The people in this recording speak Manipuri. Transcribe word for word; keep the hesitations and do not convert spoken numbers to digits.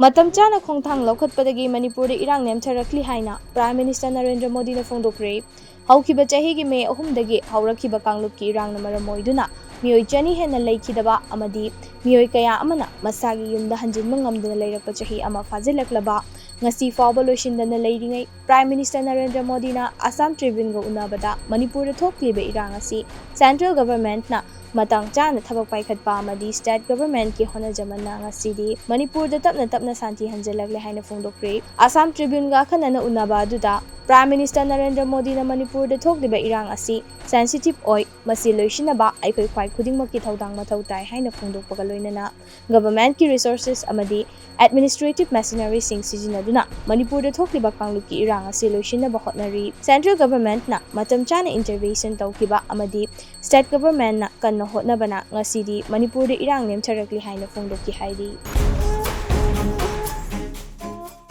ꯃꯇꯝ ꯆꯥꯅ ꯈꯣꯡꯊꯥꯡ ꯂꯧꯈꯠꯄꯗꯒꯤ ꯃꯅꯤꯄꯨꯔꯗ ꯏꯔꯥꯡ ꯅꯦꯝꯊꯔꯛꯂꯤ ꯍꯥꯏꯅ Prime Minister ꯅꯔꯦꯟꯗ꯭ꯔ ꯃꯣꯗꯤꯅ ꯐꯣꯡꯗꯣꯛꯈ꯭ꯔꯦ꯫ ꯍꯧꯈꯤꯕ ꯆꯍꯤꯒꯤ ꯃꯦ ꯑꯍꯨꯝꯗꯒꯤ ꯍꯧꯔꯛꯈꯤꯕ ꯀꯥꯡꯂꯨꯞꯀꯤ ꯏꯔꯥꯡꯅ ꯃꯔꯝ ꯑꯣꯏꯗꯨꯅ ꯃꯤꯑꯣꯏ ꯆꯅꯤ ꯍꯦꯟꯅ ꯂꯩꯈꯤꯗꯕ ꯑꯃꯗꯤ ꯃꯤꯑꯣꯏ ꯀꯌꯥ ꯑꯃꯅ ꯃꯁꯥꯒꯤ ꯌꯨꯝꯗ ꯍꯟꯖꯤꯟꯕ ꯉꯝꯗꯅ ꯂꯩꯔꯛꯄ ꯆꯍꯤ ꯑꯃ ꯐꯥꯖꯤꯜꯂꯛꯂꯕ ꯉꯁꯤ ꯐꯥꯎꯕ ꯂꯣꯏꯁꯤꯟꯗꯅ ꯂꯩꯔꯤꯉꯩ, Prime Minister ꯅꯔꯦꯟꯗ꯭ꯔ ꯃꯣꯗꯤꯅ Assam Tribuneꯒ ꯎꯅꯕꯗ ꯃꯅꯤꯄꯨꯔꯗ ꯊꯣꯛꯂꯤꯕ ꯏꯔꯥꯡ ꯑꯁꯤ Central Governmentꯅ ꯃꯇꯥꯡ ꯆꯥꯅ ꯊꯕꯛ ꯄꯥꯏꯈꯠꯄ ꯑꯃꯗꯤ State Governmentꯀꯤ ꯍꯣꯠꯅꯖꯃꯟꯅ ꯉꯁꯤꯗꯤ ꯃꯅꯤꯄꯨꯔꯗ ꯇꯞꯅ ꯇꯞꯅ ꯁꯥꯟꯇꯤ ꯍꯟꯖꯤꯜꯂꯛꯂꯦ ꯍꯥꯏꯅ ꯐꯣꯡꯗꯣꯛꯈ꯭ꯔꯦ꯫ Assam Tribuneꯒ ꯑꯈꯟꯅꯅ ꯎꯅꯕ ꯑꯗꯨꯗ Prime Minister ꯅꯔꯦꯟꯗ꯭ꯔ ꯃꯣꯗꯤꯅ ꯃꯅꯤꯄꯨꯔꯗ ꯊꯣꯛꯂꯤꯕ ꯏꯔꯥꯡ ꯑꯁꯤ sensitive ꯑꯣꯏ, ꯃꯁꯤ ꯂꯣꯏꯁꯤꯟꯅꯕ ꯑꯩꯈꯣꯏ ꯈ꯭ꯋꯥꯏ ꯈꯨꯗꯤꯡꯃꯛꯀꯤ ꯊꯧꯗꯥꯡ ꯃꯊꯧ ꯇꯥꯏ ꯍꯥꯏꯅ ꯐꯣꯡꯗꯣꯛꯄꯒ ꯂꯣꯏꯅꯅ Governmentꯀꯤ resources ꯑꯃꯗꯤ administrative machineryꯁꯤꯡ ꯁꯤꯖꯤꯟꯅꯗꯨꯅ ꯃꯅꯤꯄꯨꯔꯗ ꯊꯣꯛꯂꯤꯕ ꯀꯥꯡꯂꯨꯞꯀꯤ ꯏꯔꯥꯡ ꯑꯁꯤ ꯂꯣꯏꯁꯤꯟꯅꯕ ꯍꯣꯠꯅꯔꯤ꯫ Central Governmentꯅ ꯃꯇꯝ ꯆꯥꯅ intervention ꯇꯧꯈꯤꯕ ꯑꯃꯗꯤ State Governmentꯅ ꯀꯟꯅ ꯍꯣꯠꯅꯕꯅ ꯉꯁꯤꯗꯤ ꯃꯅꯤꯄꯨꯔꯗ ꯏꯔꯥꯡ ꯅꯦꯝꯊꯔꯛꯂꯤ ꯍꯥꯏꯅ ꯐꯣꯡꯗꯣꯛꯈꯤ ꯍꯥꯏꯔꯤ꯫